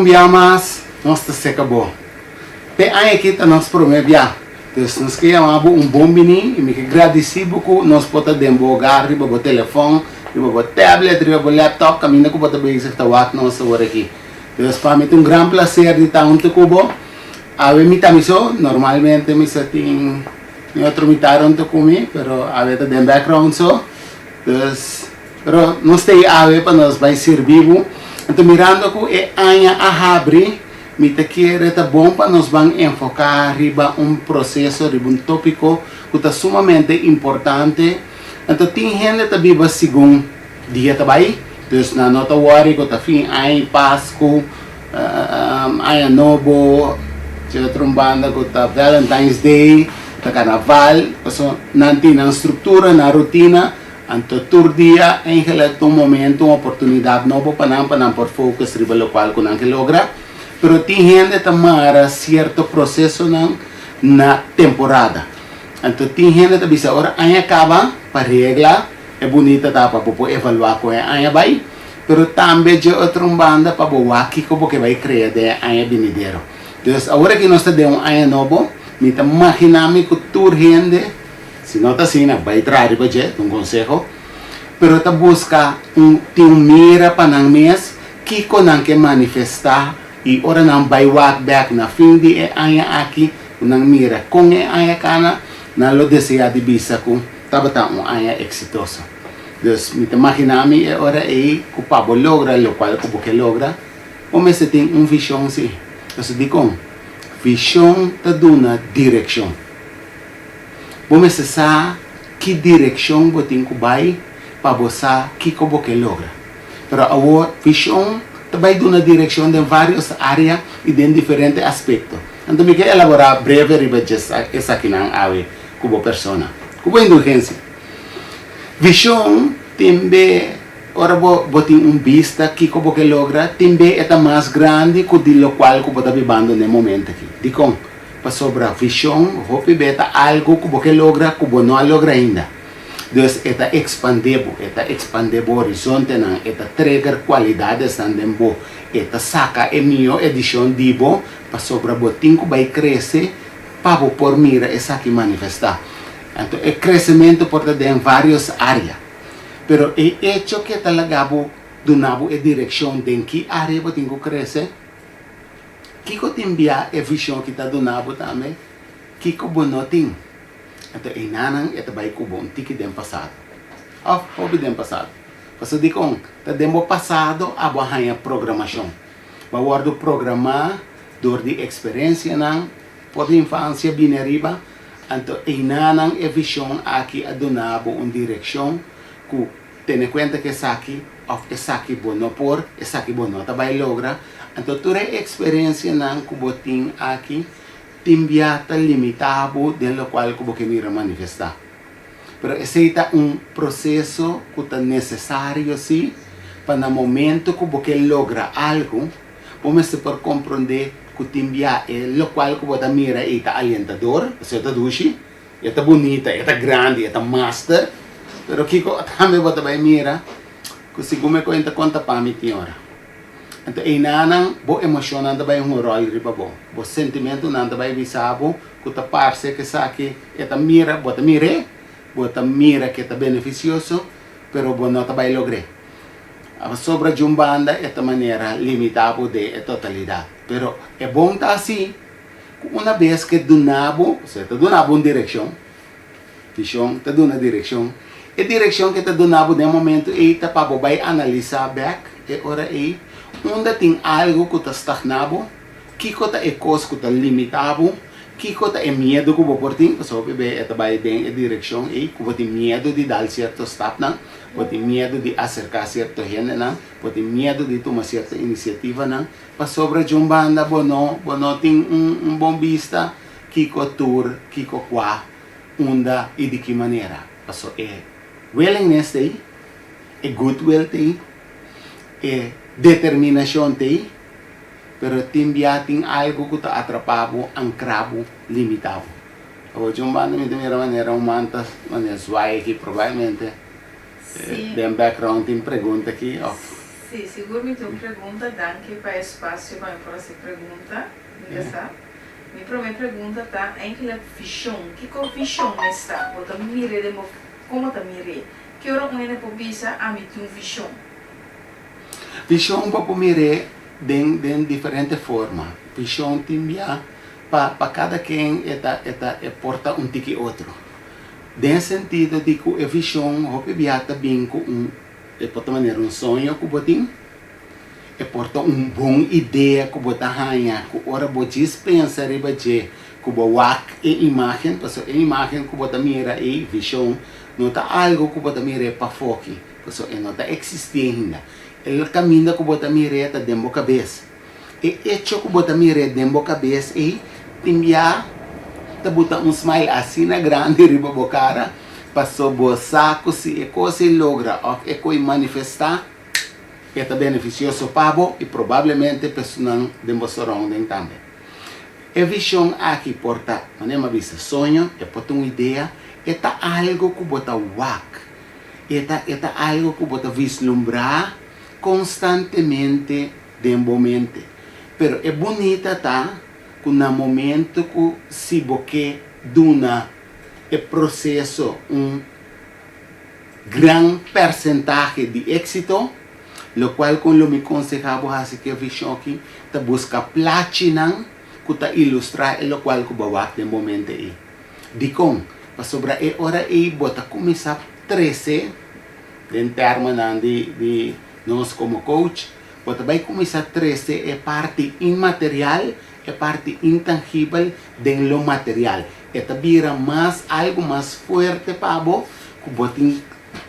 Un bia mas nos ta seka bo. P'e aña aki ta nos promé bia. Dus nos ke yama bo un bon bini i mi ke gradisí bo ku nos por ta den bo hogar riba bo telefòn, riba bo tablet, riba bo laptop kaminda ku bo ta bezig ta wak nos awor aki. Dus pa mi ta un gran plaser di ta huntu ku bo. Awe mi ta mi so, normalmente mi sa tin mi otro mitar huntu ku mi, pero awe ta den background so. Dus, pero nos ta ei awe pa nos bai sirbi bo. Anto mirando ku e aña a habri, mi ta kere ta bon pa nos ban enfoká riba un proseso, riba un tópiko ku ta sumamente importante. Anto tin hende ta biba segun dia ta bai, dus nan no ta wòri ku ta fin aña, Pasku, Aña Nobo, si otro un banda ku ta Valentine's Day, ta Karnaval, pasobra nan tin nan struktura, nan rutina, anto tur dia eigenlijk ta un momento, un oportunidat nobo pa nan, pa nan por focus riba lokual ku nan ke logra. Pero tin hende ta mara sierto prosesonan na temporada. Anto tin hende ta bisa ora aña kaba pa regla e bunita ta pa bo por evaluá kon e aña bai, pero tambe dje otro un banda pa bo wak kiko bo ke bai krea den e aña binidero. Dus awor aki nos ta den un aña nobo, mi ta maginá mi ku tur hende, si no ta asina bai traha riba dje, ta un konseho, pero ta buska un tin un mira pa nan mes kiko nan ke manifestá i ora nan bai wak bèk na fin di e aña aki ku nan mira kon e aña kana, nan lo deseá di bisa ku tabata un aña eksitoso. Dus mi ta maginá mi e ora ei ku pa bo logra lokual ku bo ke logra, bo mester tin un vishon sí. Pasobra dikon? Vishon ta duna direkshon. Bo mester sa ki direkshon bo tin ku bai pa bo sa kiko bo ke logra. Pero awor vishon ta bai duna direkshon den vários área i den diferente aspekto. Anto mi ke elaborá breve riba dje esakinan awe ku bo persona. Ku bo indulgensia. Vishon tin be ora bo bo tin un bista kiko bo ke logra, tin be e ta mas grandi ku di lokual ku bo ta bibando n'e momento aki. Dikon? Pasobra vishon hopi be ta algu ku bo ke logra ku bo no a logra ainda. Dus e ta ekspandé bo, e ta ekspandé bo horizontenan, e ta trigger kualidadesnan den bo, e ta saka e mihó edishon di bo pasobra bo tin ku bai krese pa bo por mira esaki manifestá. Anto e kresementu por ta den vários área, pero e echo ke ta laga bo duna bo e direkshon den ki área bo tin ku krese, kiko tin bia e vishon ki ta duna bo tambe, kiko bo no tin. Anto einanan e ta bai ku bo un tiki den pasado òf hopi den pasado. Pasobra dikon? Ta den bo pasado abo a haña programashon. Bo a wòrdu programá dor di eksperensianan for di infansia bini ariba, anto einanan e vishon aki a duna bo un direkshon ku tene kuenta ku esaki òf esaki bo no por, esaki bo no ta bai logra. Anto tur e eksperensianan ku bo tin aki tin bia ta limitá bo den lokual ku bo ke mira manifestá. Pero esei ta un proseso ku ta nesesario sí pa na momento ku bo ke logra algu, bo mester por komprondé ku tin bia e lokual ku bo ta mira ei ta alientador, pasobra e ta dushi, e ta bunita, e ta grandi, e ta master, pero kiko tambe bo ta bai mira ku segun mi kuenta konta pa mi tin ora. Anto einanan bo emoshonnan ta bai hunga ròl riba bo, bo sentimentunan ta bai bisa bo ku ta parse ku esaki e ta mira, bo ta mir'é, bo ta mira ku e ta benefisioso, pero bo no ta bai logr'é. Pasobra djun banda e ta manera limitá bo den e totalidat. Pero e bon ta asi ku una bes ke duna bo, osea ta duna bo un direkshon, vishon ta duna direkshon, e direkshon ke ta duna bo den e momentu ei ta pa bo bai analisá bèk e ora ei unda tin algu ku ta stagná bo, kiko ta e kos ku ta limitá bo, kiko ta e miedu ku bo por tin, pasobra hopi bes e ta bai den e direkshon ei ku bo tin miedu di dal sierto stapnan. Bo tin miedu di aserká sierto hendenan, bo tin miedu di tuma sierto inisiativanan, pasobra djun banda bo no bo no tin un un bon bista kiko tur, kiko kua, unda i di ki manera. Paso e willingness t'ei, e goodwill t'ei, e determinashon t'ei, pero tin bia tin algu ku ta atrapá bo, ankrá bo, limitá bo. Awor djun banda mi ta mira manera un man ta manera zwaai aki probablemente den background tin pregunta aki of. Sí, sigur mi tin un pregunta. Danki pa e espasio pa mi por hasi pregunta. Mi ta sa. Mi prome pregunta ta enkele vishon. Kiko vishon mes ta? Bo ta mir'é den bo, kon bo ta mir'é? Ki ora un hende por bisa, Ami tin un vishon? Vishon bo por mir'é den den diferente forma. Vishon tin bia pa pa kada ken e ta e ta e por ta un tiki otro. Den e sentido di ku e vishon hopi bia ta bin ku un e por ta manera un soño ku bo tin. E por ta un bon idea ku bo ta haña ku ora bo djis pensa riba dje ku bo wak e imágen, pasobra e imágen ku bo ta mira ei, vishon, no ta algu ku bo ta mir'é pafó aki, pasobra e no ta eksistí ainda. E kaminda ku bo ta mir'é ta den bo kabes. E echo ku bo ta mir'é den bo kabes ei tin bia ta buta un smile asina grandi riba bo kara, pasobra bo sa ku si e kos ei logra òf e kos ei manifestá, E ta benefisioso pa bo i probablemente pa esunnan den bo surrounding tambe. E vision aki por ta, manera mi a bisa, soño, e por ta un idea, e ta algo ku bo ta wak, e ta e ta algo ku bo ta vislumbrá konstantemente den bo mente. Pero e bunita ta ku na momento ku si bo ke duna e proseso un Gran persentahe di éksito, lokual kon lo mi konsehá bo hasi ku e vishon aki, ta buska plachinan ku ta ilustrá e lokual ku bo a wak den bo mente ei. Dikon? Pasobra e ora ei bo ta kuminsá trese, den tèrminonan di di nos komo coach, bo ta bai kuminsá trese e parti inmaterial, e parti intangibel den lo material. E ta bira mas algu mas fuerte pa bo ku bo tin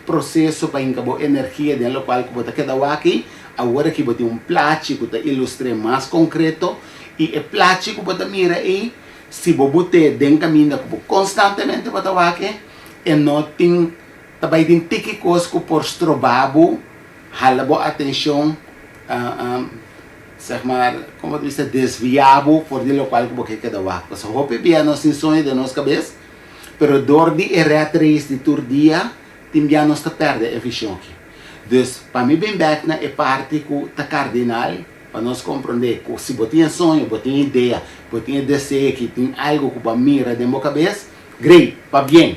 proseso pa hinka bo energia den lokual ku bo ta keda wak ei. Awor aki bo tin un plachi ku ta ilustr'é mas konkreto i e plachi ku bo ta mira ei si bo bot'é den kaminda ku bo konstantemente bo ta wak e, e no tin ta bai tin tiki kos ku por stroba bo, hala bo atenshon. Zeg maar, como ta bisa, desvia bo for di locual cu bo ke keda wak. Pasobra hopi bia nos tin soño den nos cabes, pero door di e rat race di tur dia, tin bia nos ta perde e vision aki. Dus, pa mi bin bek na e parti cu ta cardinal, pa nos comprende cu si bo tin e soño, bo tin e idea, bo tin e deseo aki, tin algo cu bo a mira den bo cabes, great, pabien.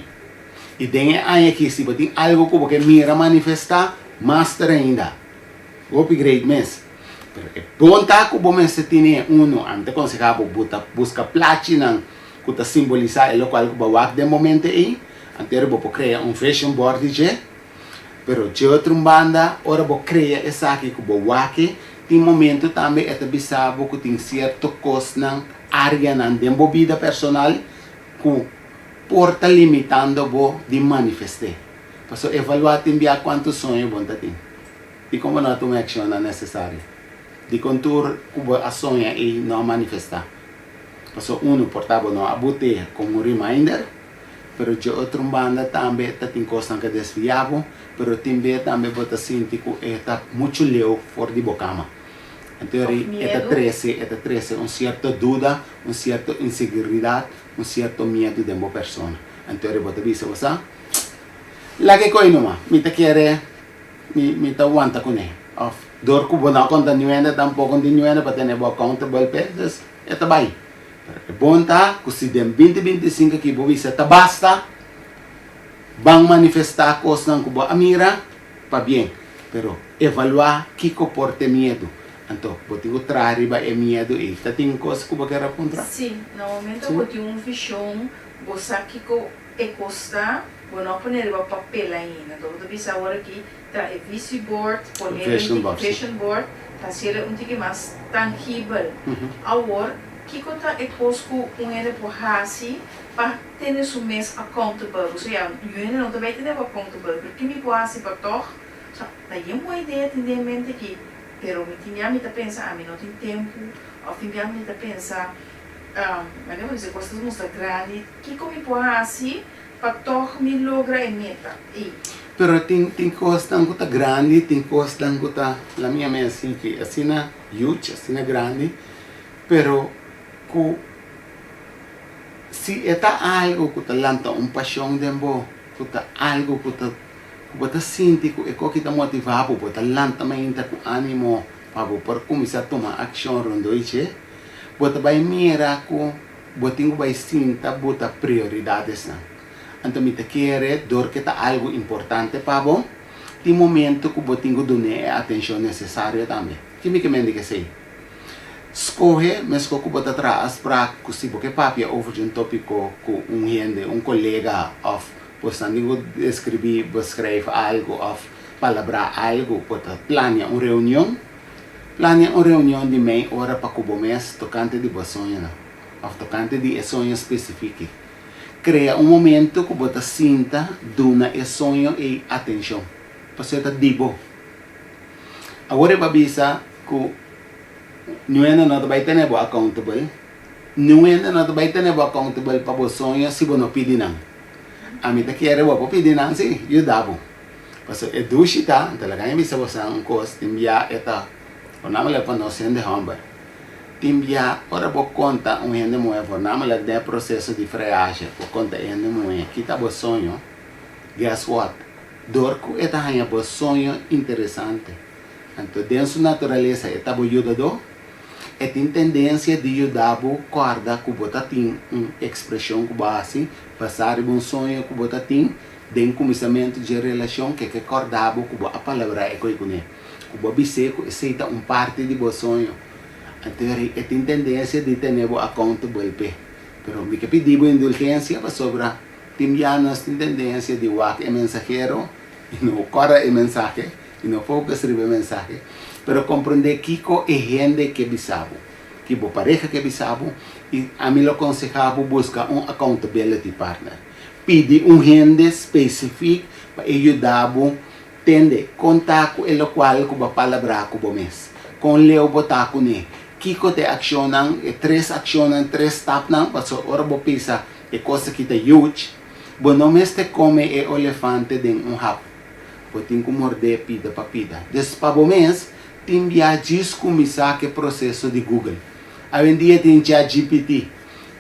Y den e aña aki, si bo tin algo cu bo ke mira manifesta, master ainda. Hopi great mes. Pero e bon ta ku bo mester tene e uno, ami ta konsehá bo bo ta buska plachinan ku ta simbolisá e lokual ku bo a wak den momente ei, antes bo por krea un vision board di dje. Pero dje otro un banda, ora bo krea esaki ku bo wak e, tin momento tambe e ta bisa bo ku tin sierto kosnan, áreanan den bo bida personal ku por ta limitando bo di manifest'é. Pasobra evaluá tin bia kuantu soño bo ta tin. Dikon bo no a tuma e akshonnan nesesario? Dikon tur ku bo a soña ei no a manifestá? Pasobra unu, por ta bo no a but'é komo un reminder, pero dje otro un banda tambe ta tin kosnan ku a desviá bo, pero tin be tambe bo ta sinti ku e ta muchu leu for di bo kama. Anto Òf e ta miedu. trese, e ta trese un sierto duda, un sierto inseguridat, un sierto miedu den bo persona. Anto bo ta bisa, bo sa, laga e koe numa, mi ta kere. Mi mi ta wanta kuné. Òf dor ku bo no a konta niun hende tampoko no tin niun hende pa tene bo accountable p'e, dus e ta bai. Pero e bon ta ku si den binti 25 aki bo bisa ta basta, ban manifestá kosnan ku bo a mira pabien. Pero evaluá kiko por t'e miedu. Anto bo tin ku traha riba e miedu ei. Ta tin kos ku bo kier a puntra? Sí, na momento ku bo tin un vishon, bo sa kiko E kos ta, bo no a pone riba papel ainda. Anto bo ta bisa awor aki traha e visie board, pone Vision board, si. vision board, ta hasiel un tiki mas tangibel. Awor, kiko ta e kos ku un hende por hasi pa tene su mes accountable? Pasobra ya, un hende no ta bai tene bo accountable, pero ki mi por hasi pa tòg? Sa, ta yen bon idea tin den mente aki, pero mi tin bia mi ta pensa ami no tin tempu, òf tin bia mi ta pensa, manera bo bisa kos ta mustra grandi. Kiko mi por hasi pa tòg mi logra e meta ei? Pero tin tin kosnan ku ta grandi, tin kosnan ku ta la mi yama asina ki asina huge, asina grandi, pero ku si e ta algu ku ta lanta un pashon den bo, ku ta algu ku ta. Ku bo ta sinti ku e koki ta motivá bo, bo ta lanta mainta ku ánimo pa bo por kuminsá tuma akshon rondó i dje, bo ta bai mira ku bo tin ku bai sinta buta prioridadesnan. Anto mi ta kere dor ke ta algu importante pa bo, tin momento ku bo tin ku dun'é e atenshon nesesario tambe. Ki mi ke mende ku esei? Skohe meskos ku bo ta traha afsprak ku si bo ke papia over di un topiko ku un hende, un kolega òf bo esnan tin ku deskribí, beschrijf algu òf palabrá algu, bo ta plania un reunion. Plania un reunion di mei ora pa ku bo mes tokante di bo soñonan òf tokante di e soño spesifiki. Krea un momento ku bo ta sinta duna e soño ei atenshon, pasobra e ta di bo. Awor e pa bisa ku niun hende no ta bai tene bo accountable, niun hende no ta bai tene bo accountable pa bo soño si bo no pidi nan. Ami ta kere bo por pidi nan si, yuda bo. Pasobra e dushi ta, ta laga mi bisa boso un kos, tin bia e ta, voornamelijk pa nos hende hòmber, tin bia ora bo konta un hende muhé, voornamelijk den e proseso di freaje, bo konta e hende muhé ki ta bo soño, guess what? Dor ku e ta haña bo soño interesante, anto den su naturalesa e ta bo yudadó, e tin tendensia di yuda bo kòrda ku bo ta tin un ekspreshon ku bo hasi basá riba un soño ku bo ta tin den kuminsamentu dje relashon ke ke kòrda bo ku bo a palabrá e koi kuné, ku bo a bis'é ku esei ta un parti di bo soño. Anto e tin tendensia di tene bo accountable p'e. Pero mi ke pidi bo indulgensia pasobra. Tin bia nos tin tendensia di wak e mensahero i no kòrda e mensahe i no focus riba e mensahe, pero komprondé kiko e hende ke bisa bo, ki bo pareha ke bisa bo i ami lo konsehá bo buska un accountability partner. Pidi un hende spesifik pa e yuda bo tende kon ta ku e lokual ku bo a palabrá ku bo mes, kon leu bo ta kuné, kiko ta e akshonnan, e tres akshonnan, tres stapnan, pasobra ora bo pisa E kos aki ta huge. Bo no mester kome e olefante den un hap. Bo tin ku mord'é pida pa pida. Dus pa bo mes, tin bia djis kuminsá ku e proseso di Google. Awendia tin ChatGPT.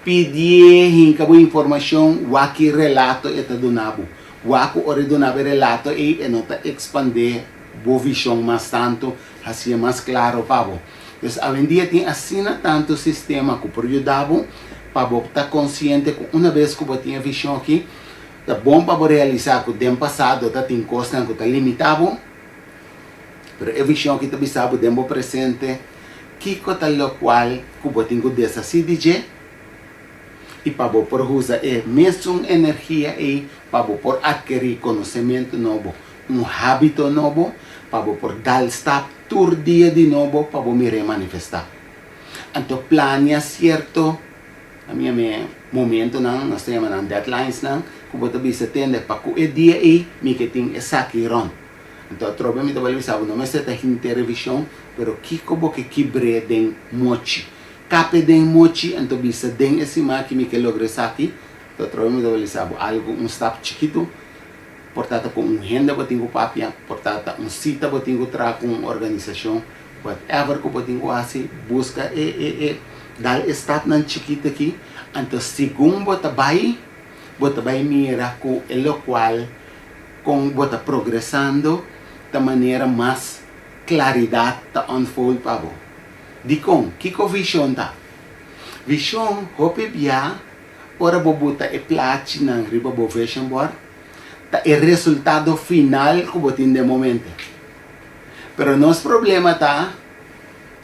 Pidié hinka bo informashon wak ki relato e ta duna bo. Wak ku ora e duna bo e relato ei e no ta ekspandé bo vishon mas tantu, hasié mas klaro pa bo. Dus awendia tin asina tantu sistema ku por yuda bo pa bo ta konsiente ku una bes ku bo tin e vishon aki, ta bon pa bo realisá ku den pasado ta tin kosnan ku ta limitá bo, pero e vishon aki ta bisa bo den bo presente kiko ta lokual ku bo tin ku deshasí di dje i pa bo por usa e mesun energia ei pa bo por atkerí konosementu nobo, un hábito nobo pa bo por dal stap tur dia di nobo pa bo mir'é manifestá. Anto plania sierto, ami yam'é momentonan, nos ta yama nan deadlinesnan, ku bo ta bisa tende pa ku e dia ei mi ke tin esaki rònt. Anto atrobe mi ta bali bisa bo no mester ta henter revishon, pero kiko bo ke kibr'é den mochi. Kap'é den mochi anto bisa den e siman aki mi ke logra esaki, anto atrobe mi ta bali bisa bo algu un stap chikitu. Por ta ta ku un hende bo tin ku papia, por ta ta un sita bo tin ku traha ku un organisashon, whatever ku bo tin ku hasi, buska e e e dal e stapnan chikito aki, anto segun bo ta bai, bo ta bai mira ku e lokual kon bo ta progresando ta manera mas klaridat ta unfold pa bo. Dikon? Kiko vishon ta? Vishon hopi bia Ora bo buta e plachinan riba bo vision board, ta e resultado final ku bo tin den momento. Pero nos problema ta,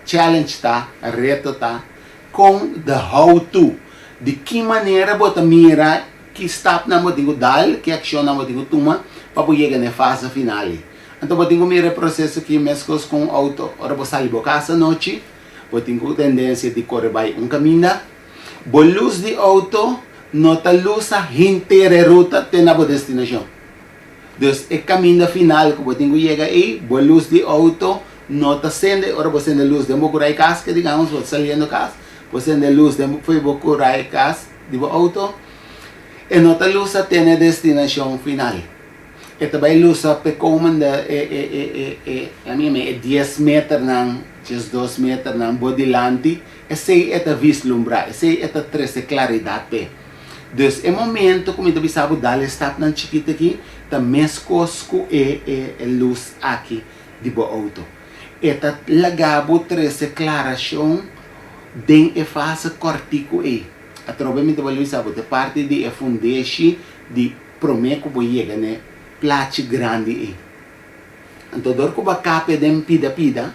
challenge ta, reto ta, kon the how to, di ki manera bo ta mira ki stapnan bo tin ku dal, ki akshonnan bo tin ku tuma pa bo yega na e fase final ei. Anto bo tin ku mira e proseso aki meskos ku un outo, ora bo sali bo kas anochi, bo tin ku tendensia di kore bai un kaminda, Bo lus di outo no ta lusa henter e ruta te na bo destinashon. Dus e kaminda final ku bo tin ku yega ei, bo lus di outo no ta sende ora bo sende lus den bo kurai kas, ke digamos bo ta saliendo kas, bo sende lus den fo'i bo kurai kas di bo outo, e no ta lusa te na e destinashon final. E ta bai lusa p'e komende e e e e e lami yama e dies meternan, diesdos meternan bo dilanti. Esei e ta vislumbrá, esei e ta trese klaridat p'e. Dus e momento ku mi ta bisa bo dal e stapnan chikito aki ta meskos ku e e lus aki di bo outo. E ta laga bo trese klarashon den e fase kòrtiku ei. Atrobe mi ta bolbe bisa bo ta parti di e fundeshi di promé ku bo yega n'e plachi grandi ei. Anto dor ku bo a kapia den pida pida,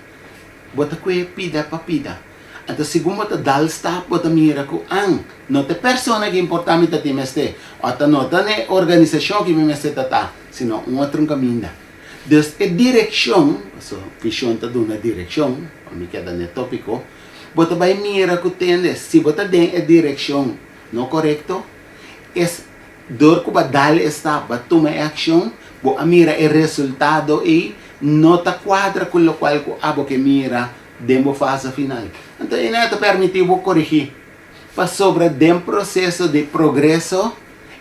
bo ta kue pida pa pida. Anto segun bo ta dal stap bo ta mira ku an, no ta e persona ki importá mi ta tin mester, o ta no ta n'e organisashon ki mi mester ta ta, sino un otro kaminda. Dus e direkshon, paso vishon ta duna direkshon, pa mi keda n'e tópiko, bo ta bai mira ku tende si bo ta den e direkshon no korekto, es dor ku bo a dal e stap, bo a tuma e akshon, bo a mira e resultado ei no ta kuadra ku lokual ku abo ke mira den bo fase final. Anto e no ta permití bo korigí, pasobra den proseso di progreso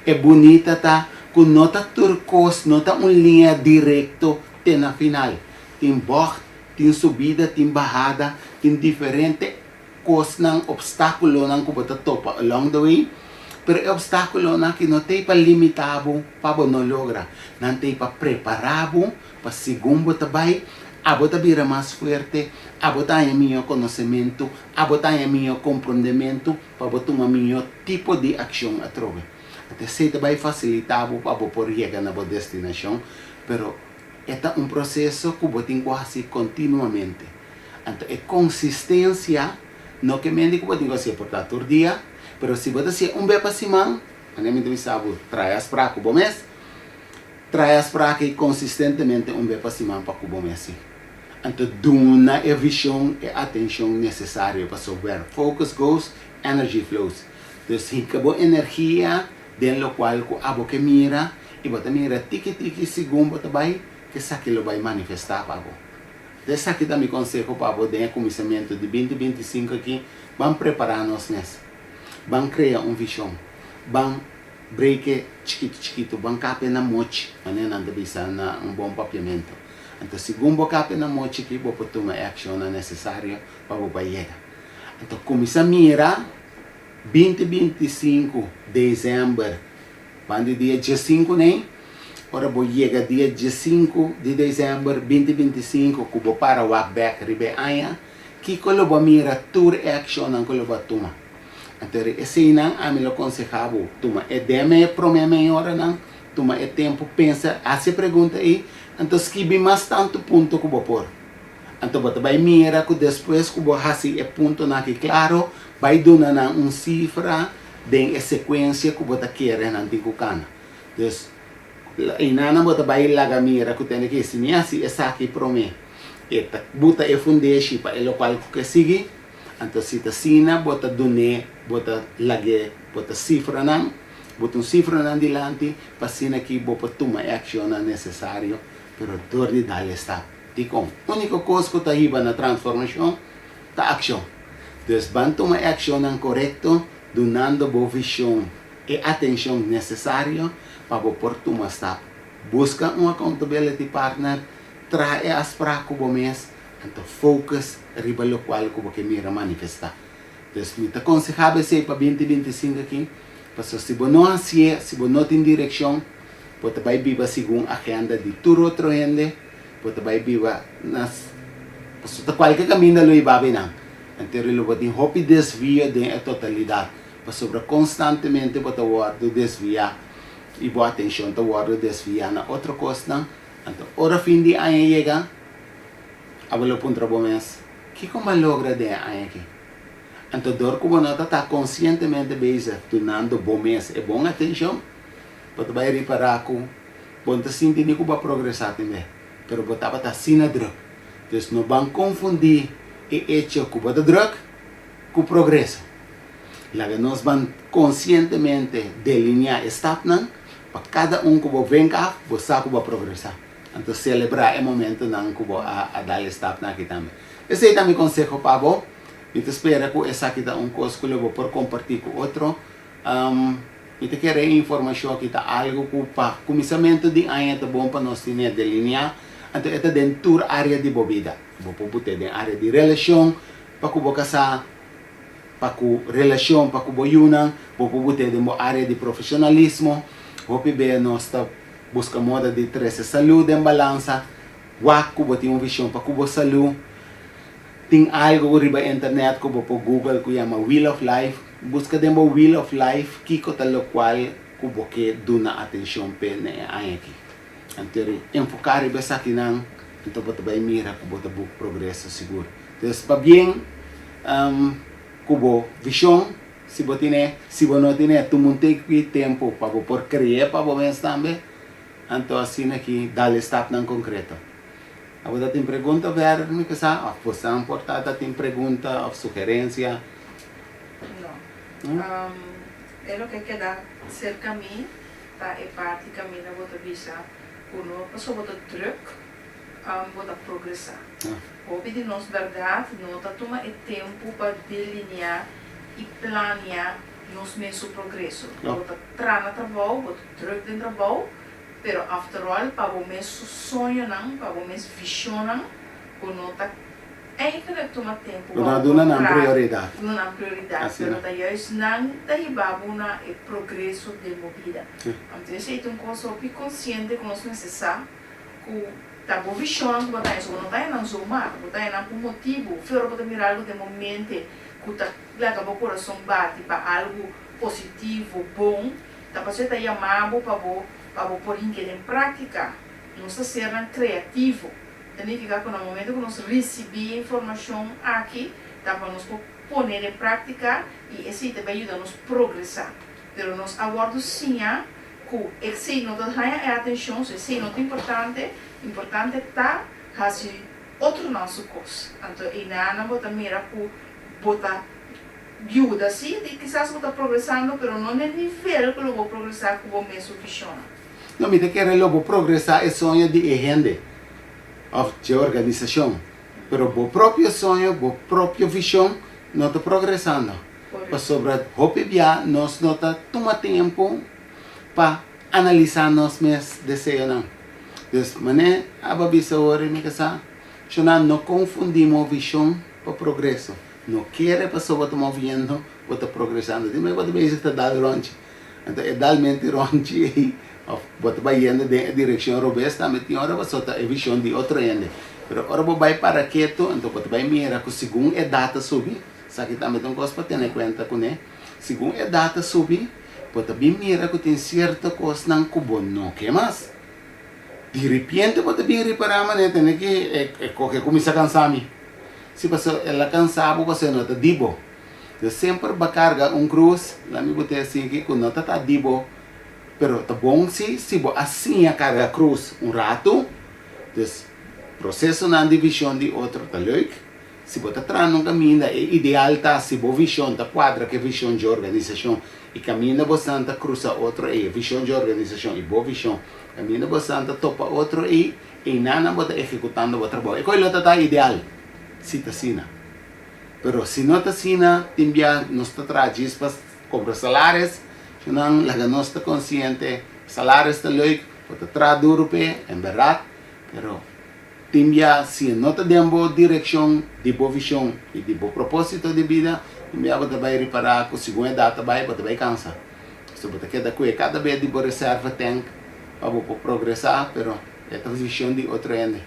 e bunita ta ku no ta tur kos no ta un liña direkto te na final. Tin bògt, tin subida, tin bahada, tin diferente kosnan, opstákulonan ku bo ta topa along the way, pero e opstákulonan aki no ta ei pa limitá bo pa bo no logra, nan ta ei pa prepará bo pa segun bo ta bai, abo ta bira mas fuerte, abo ta haña mihó konosementu, abo ta haña mihó komprondementu pa bo tuma mihó tipo di akshon atrobe. Anto esei ta bai fasilitá bo pa bo por yega na bo destinashon, pero e ta un proseso ku bo tin ku hasi kontinuamente. Anto e konsistensia no ke mende ku bo tin ku hasié por ta tur dia, pero si bo ta hasié un be pa siman, manera mi ta bisa bo, traha e afsprak ku bo mes, Traha e afsprak ei konsistentemente un be pa siman pa ku bo mes si. Anto duna e vishon e atenshon nesesario pasobra where focus goes, energy flows. Dus hinka bo energia den lokual ku abo ke mira i bo ta mira tiki tiki segun bo ta bai ku esaki lo bai manifestá pa bo. Anto esaki ta mi konseho pa bo den e kuminsamentu di 2025 aki, ban prepará nos mes, ban krea un vishon, ban Break chikitu chikitu, ban kapia na mochi, manera nan ta bisa na un bon papiamentu. Anto segun bo kapia na mochi ki bo por tuma e akshonnan nesesario pa bo bai yega. Anto kuminsá mira binti 25 desèmber, ban di dia 15 nei, ora bo yega dia 15 di desèmber binti 25 ku bo para wak bèk riba e aña, kiko lo bo mira tur e akshonnan ku lo bo a tuma. Anto ri eseinan ami lo konsehá bo, tuma e den e promé mei oranan, tuma e tempu pensa, hasi e pregunta ei, anto skibi mas tantu punto ku bo por. Anto bo ta bai mira ku despues ku bo hasi e puntonan aki klaro, bai duna nan un sifra den e sekuensia ku bo ta kere nan tin ku kana. Dus, einanan bo ta bai laga mira ku tende ke si mi hasi esaki promé, e ta buta e fundeshi pa e lokual ku ke sigui. Anto si ta asina bo ta dun'é, bo ta lag'é, bo ta sifra nan, bo ta un sifra nan dilanti pa asina ki bo por tuma e akshonnan nesesario, pero dor di dal e stap. Dikon? Úniko kos ku ta hiba na transformashon ta akshon. Dus ban tuma e akshonnan korekto dunando bo vishon e atenshon nesesario pa bo por tuma stap. Buska un accountability partner, traha e afsprak ku bo mes, Anto focus riba locual cu bo ke mira manifesta. Dus mi ta conseha bo esey pa 2025 aki, pasobra si bo no hacié, si bo no tin direccion, bo ta bay biba segun agenda di tur otro hende, bo ta bay biba na, pasobra ta cualke caminda lo hiba bo eynan. Anto lo bo tin hopi desvio den e totalidad, pasobra constantemente bo ta wordo desvia y bo atencion ta wordo desvia na otro cosnan. Anto ora fin di aña yega, Abo lo puntra bo mes, Kiko m'a logra den e aña aki? Anto dor ku bo no ta ta konsientemente bezig dunando bo mes e bon atenshon, bo ta bai ripará ku bo no ta sinti ni ku bo a progresá tin bes, pero bo tabata asina drùk. Dus no ban konfundí e echo ku bo ta drùk ku progreso. Laga nos ban konsientemente deliniá e stapnan pa kada un ku bo venk af, bo sa ku bo a progresá. Anto selebrá e momentonan ku bo a dal e stapnan aki tambe. Esei ta mi konseho pa bo. Mi ta spera ku esaki ta un kos ku lo bo por kompartí ku otro. Mi ta kere e informashon aki ta algu ku pa kuminsamentu di aña ta bon pa nos tine deliniá. Anto e ta den tur área di bo bida. Bo por but'é den área di relashon pa ku bo kasá. pa ku relashon pa ku bo yunan, bo por but'é den bo área di profeshonalismo. Hopi bia nos ta buska moda di trese salú den balansa. Wak ku bo tin un vishon pa ku bo salú. Tin algu riba internet ku bo por google ku yama Wheel of Life. Buska den bo Wheel of Life kiko ta lokual ku bo ke duna atenshon p'e na e aña aki. Anto enfoká riba esakinan, anto bo ta bai mira ku bo ta buk progreso sigur. Entonces pabien ku bo vishon, si bo tine, si bo no tine, tuma un tiki tempu pa bo por kre'é pa bo mes tambe, anto asina aki dal e stapnan konkreto. Abo ta tin pregunta verder mi ke sa òf bosan por ta ta tin pregunta òf sugerensia? No. E loke keda serka mi ta e parti kaminda bo ta bisa ku no pasobra bo ta drùk bo ta progresá. Hopi di nos bèrdat no ta tuma e tempu pa delineá i plania nos mes su progreso. Bo ta traha na trabou, bo ta drùk den trabou, pero after all pa bo mes su soñonan, pa bo mes vishonnan bo no ta Eigenlijk tuma tempu pa bo duna nan prioridat. Duna nan prioridat, pero ta juist nan ta hiba bo na e progreso den bo bida. Anto esei ta un kos hopi konsiente ku nos mester sa ku ta bo vishonnan ku bo ta haña, so bo no ta haña nan zomaar, bo ta haña nan pa un motibu. Fe ora bo ta mira algu den bo mente ku ta laga bo kurason bati pa algu positivo, bon, ta pasobra e ta yama bo pa bo pa bo por hink'é den práktika. Nos ta sernan kreativo. Ta nifiká ku na momento ku nos risibí e informashon aki, ta pa nos por pone den práktika i esei ta bai yuda nos progresá. Pero nos a wòrdu siña ku esei no ta haña e atenshon, so esei no ta importante, importante ta hasi otronan su kos. Anto einan bo ta mira ku bo ta yuda sí, di kisas bo ta progresando, pero no n'e nivel ku lo bo progresá ku bo mesun vishonnan. No, mi ta kere lo bo progresá e soño di e hende òf dje organisashon, pero bo propio soño, bo propio vishon no ta progresando. Pasobra hopi bia nos no ta tuma tempu pa analisá nos mes deseonan. Dus, manera abo a bisa awor mi ke sa, Shona, no konfundí mo vishon pa progreso. No kere pasobra bo ta moviendo, bo ta progresando. Dime bo ta bezig ta dal ròntji. Anto e dal mente ròntji ei òf bo ta bai yendo den e direkshon robes tambe tin ora pasobra ta e vishon di otro hende. Pero ora bo bai para ketu anto bo ta bai mira ku segun edat ta subi, esaki tambe ta un kos pa tene kuenta kuné, segun edat ta subi bo ta bin mira ku tin sierto kosnan ku bo no ke mas. Di ripiente bo ta bin ripará manera tene ki e koke kuminsá kansa mi. Si pasobra el a kansa bo pasobra e no ta di bo. Yo semper ba carga un cruz, la mi bo te sinti cu no ta ta di bo, pero ta bon si si bo a siña carga cruz un rato, dus procesonan di vision di otro ta leuk, si bo ta traha un caminda e ideal ta si bo vision ta cuadra cu e vision dje organisacion y caminda bosan ta cruza otro ey, e vision dje organisacion y bo vision, caminda bosan ta topa otro ey, eynan bo ta ejecutando bo trabao, e coy lo ta ta ideal si ta asina. Pero si no ta asina, tin bia nos ta traha djis pa kobra salaris, su nan laga nos ta konsiente, salaris ta leuk, bo ta traha duru p'e, en bèrdat, pero tin bia si e no ta den bo direkshon di bo vishon i di bo propósito di bida, tin bia bo ta bai ripará ku segun edat ta bai, bo ta bai kansa. So bo ta keda ku e kada bes di bo reserva tank pa bo por progresá, pero e ta vishon di otro hende.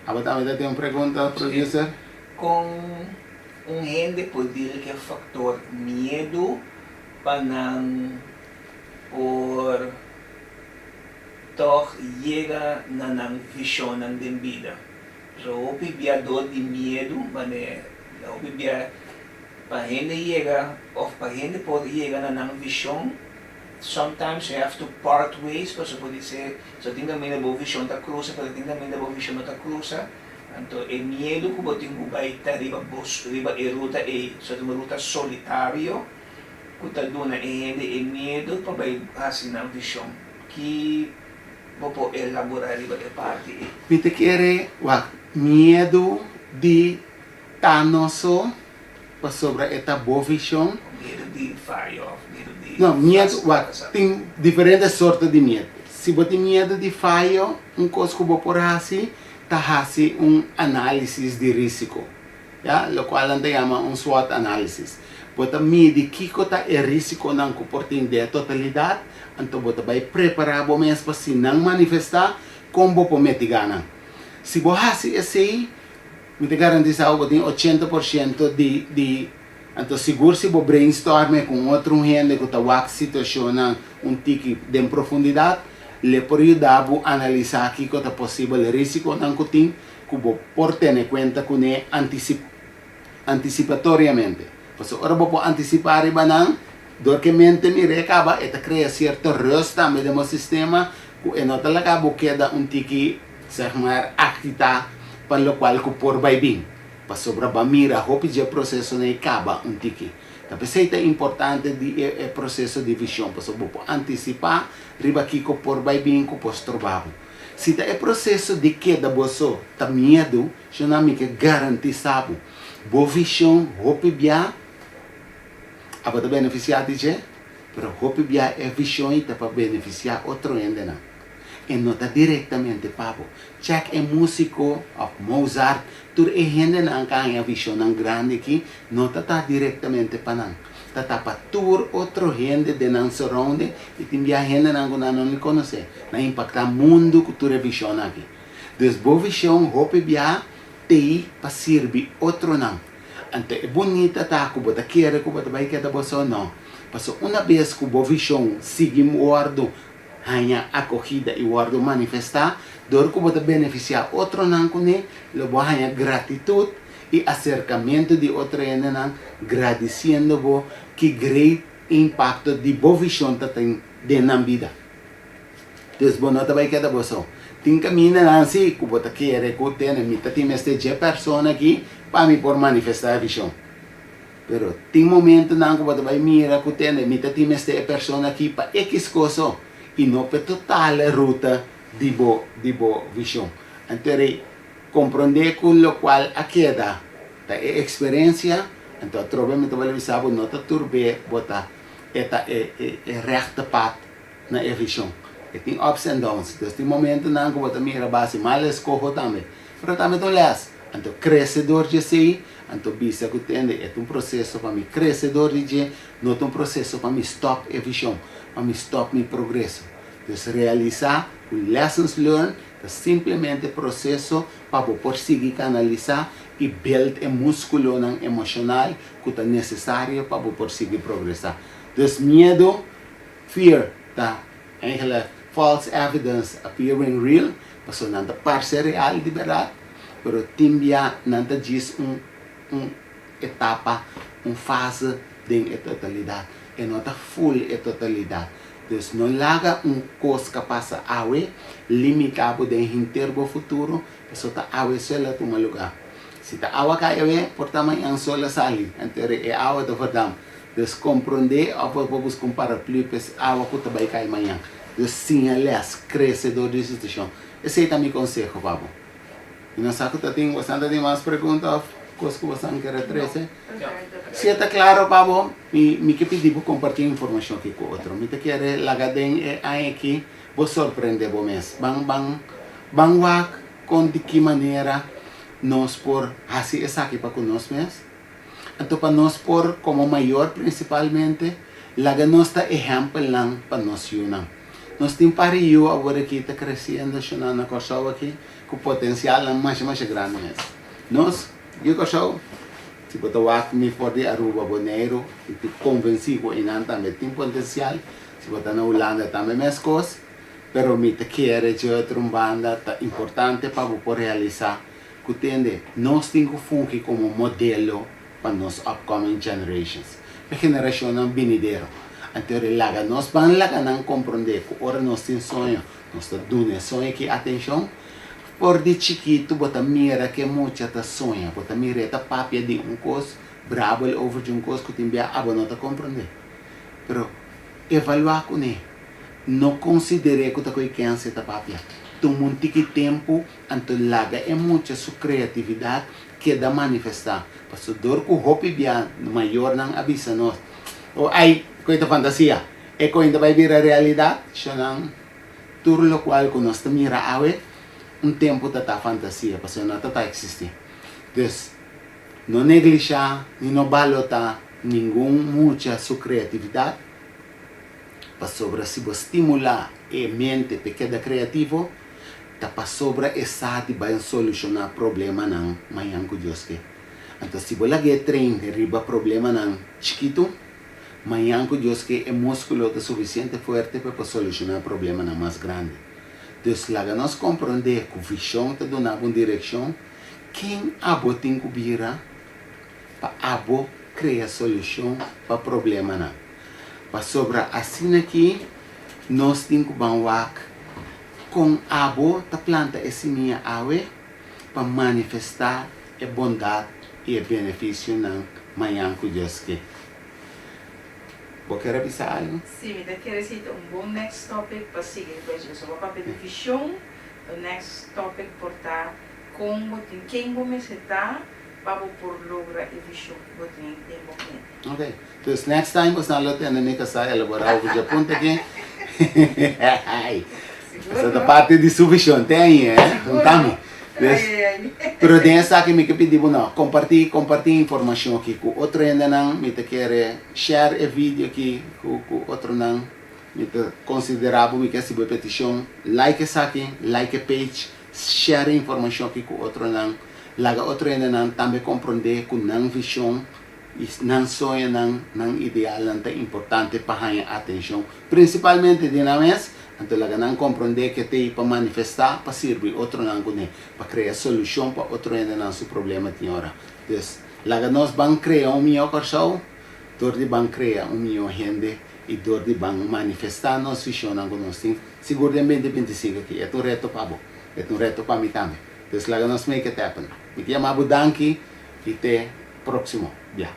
Abo tambe ta tin un pregunta, producer? Kon un hende por deal ku e faktor miedu pa nan por tòg yega na nan vishonnan den bida? So hopi bia dor di miedu, manera hopi bia pa hende yega òf pa hende por yega na nan vishon, Sometimes you have to part ways pasobra bo di se so tin kaminda bo vishon ta krusa pero tin kaminda bo vishon no ta krusa anto e miedu ku bo tin ku bai ta riba bo riba e ruta ei so ta un ruta solitario ku ta duna e hende e miedu pa bai hasi nan vishon ki bo por elabora riba e parti ei. Mi ta kere wak miedu di ta no so Pasobra e ta bo vishon. Miedu di fayo of miedu di. No, miedu, wak, tin diferente sorto di miedu. Si bo tin miedu di fayo, un kos ku bo por hasi ta hasi un análisis di risiko. Ya, lokual nan ta yama un SWOT analysis. Bo ta midi kiko ta e risikonan ku por tin den e totalidat, anto bo ta bai prepará bo mes pa si nan manifestá, kon bo por mitigá nan. Si bo hasi esei, mi ta garantisá bo bo tin 80% di di anto sigur si bo brainstorm ku un otro hende ku ta wak situashonnan un tiki den profundidat, le por yuda bo analisá kiko ta posibel risikonan ku tin ku bo por tene kuenta kuné antisipatoriamente. Pasobra ora bo por antisipá riba nan, dor ku e mente mir'é kaba, e ta krea sierto rust tambe den bo sistema ku e no ta laga bo keda un tiki, sèg maar, agitá pa lokual ku por bai bin. Pasobra bo a mira hopi dje prosesonan ei kaba un tiki. Ta p'esei ta importante di e proseso di vishon, pasobra bo por antisipá riba kiko por bai bin ku por stroba bo. Si ta e proseso di keda bo so ta miedu, shona mi ke garantisa bo, bo vision hopi bia abo ta benefisia di dje, pero hopi bia e vision ei ta pa benefisia otro hendenan. E no ta direktamente pa bo. Check e musiko of Mozart, tur e hendenan ka haña visionnan grandi aki no ta ta direktamente pa nan. Ta ta pa tur otro hende den nan surrounding y tin bia hendenan cu nan no ni conoce. Nan impacta mundo cu tur e visionnan aki. Dus bo vision hopi bia tei pa sirbi otronan. Anto e bunita ta cu bo ta kere cu bo ta bay keda bo so? No. Paso una bes cu bo vision sigui wordo haña acogida y wordo manifesta, dor cu bo ta beneficia otronan cune, lo bo haña gratitud y acercamento di otro hendenan gradiciendo bo ki great impacto di bo vision ta tin den nan bida. Dus bo no ta bay keda bo so. Tin camindanan si cu bo ta kere cu tene mi ta tin mester dje persona aki pa mi por manifesta e vision. Pero tin momentonan cu bo ta bay mira cu tene mi ta tin mester e persona aki pa X cosa y no pa e total ruta di bo di bo vision. Anto rei Komprondé ku lokual a keda ta e eksperensia, anto atrobe mi ta wòrdu bisa bo no ta turb'é bo ta e ta e e rechte pad na e vishon. E tin ups and downs, dus tin momentunan ku bo ta mira bo hasi mal eskoho tambe, pero tambe ta un lès. Anto krese dor dje esei, anto bisa ku tende e ta un proseso pa mi krese dor di dje, no ta un proseso pa mi stòp e vishon, pa mi stòp mi progreso. Dus realisá ku lessons learned Ta simplemente proseso pa bo por sigui kanalisá i build e múskulonan emoshonal ku ta nesesario pa bo por sigui progresá. Dus miedu, fear, ta eigenlijk false evidence appearing real, pasobra nan ta parse real di bèrdat, pero tin bia nan ta djis un un etapa, un fase den e totalidat. E no ta full e totalidat. Dus no laga un kos ka pasa awe limita bo den henter bo futuro, paso ta awe so el a tuma luga. Si ta awa kai awe, por ta mañan sol a sali, anto e awa ta verdam. Dus komprondé òf bo por buska un paraplu pa es awa ku ta bai kai mañan. Dus siña lès, krese dor di situashon. Esei ta mi konseho pa bo. Mi no sa ku ta tin, bosan ta tin mas pregunta òf kos ku bosan kere trese? Si e ta klaro pa bo, mi mi ke pidi bo kompartí e informashon aki ku otro. Mi ta kere laga den e aña aki bo sorprendé bo mes. Ban ban ban wak kon di ki manera nos por hasi esaki pa ku nos mes. Anto pa nos por, komo mayor prinsipalmente, laga nos ta ehèmpelnan pa nos yunan. Nos tin par di yu awor aki ta kresiendo shonnan na Kòrsou aki ku potensialnan masha masha grandi mes. Nos, yu Kòrsou, si bo ta wak mi for di Aruba, Boneiru, mi ta konvensí ku einan tambe tin potensial. Si bo ta na Hulanda tambe meskos. Pero mi ta kere dje otro un banda ta importante pa bo por realisá ku tende nos tin ku fungi komo modelo pa nos upcoming generations, pa e generashonnan binidero. Anto e laga nos ban laga nan komprondé ku ora nos tin soño, nos ta duna e soño aki atenshon. For di chikitu bo ta mira ke mucha ta soña, bo ta mira e ta papia di un kos, brabbel over di un kos ku tin bia abo no ta komprondé. Pero evaluá kuné, no konsider'é ku ta koe kense ta papia. Tuma un tiki tempu Anto laga e mucha su kreatividat keda manifestá. Paso dor ku hopi bia mayornan a bisa nos, O ai, ku e ta fantasia, e koin ta bai bira realidat? Shonnan, tur lokual ku nos ta mira awe, un tempu ta ta fantasia, pasobra no ta ta eksistí. Dus. No neglishá ni no balotá ningun mucha su kreatividat, pasobra si bo stimulá e mente p'e keda kreativo, ta pasobra e sa di bai solushoná problemanan mañan ku Dios ke. Anto si bo lag'é train riba problemanan chikitu, mañan ku Dios ke e múskulo ta sufisiente fuerte pa e por solushoná problemanan mas grandi. Dus laga nos komprondé ku vishon ta duna bo un direkshon, ken abo tin ku bira pa abo krea solushon pa problemanan. Pasobra asina ki nos tin ku ban wak kon abo ta planta e simia awe pa manifestá e bondat i e benefisionan mañan ku Dios ke. Bo kier a bisa algu? Sí, mi ta kere si ta un bon next topic pa sigui riba dje. So bo papia di vision, the next topic por ta kon bo tin, ken bo mester ta pa bo por logra e vision ku bo tin den bo mente. Ok, dus next time boso lo tende mi kasá elaborá over dje punto aki. Esei ta parti di su vision, te ahí, eh? Juntami. Dus, pero den esaki mi ke pidi bo no, kompartí, kompartí informashon aki ku otro hendenan, mi ta kere share e video aki ku ku otronan, mi ta konsiderá bo, mi ke hasi bo e petishon, like esaki, like e page, share e informashon aki ku otronan, laga otro hendenan tambe komprondé ku nan vishon i nan soñonan, nan idealnan ta importante pa haña atenshon, prinsipalmente di nan mes, anto laga nan komprondé ke t'ei pa manifestá, pa sirbi otronan kuné, pa krea solushon pa otro hendenan su problema tin ora. Dus, laga nos ban krea un mihó Kòrsou dor di ban krea un mihó hende i dor di ban manifestá nos vishonnan ku nos tin, sigur den 2025 aki. E ta un reto pa bo, e ta un reto pa mi tambe. Dus laga nos make it happen. Mi ta yama bo danki i te. Próximo bia.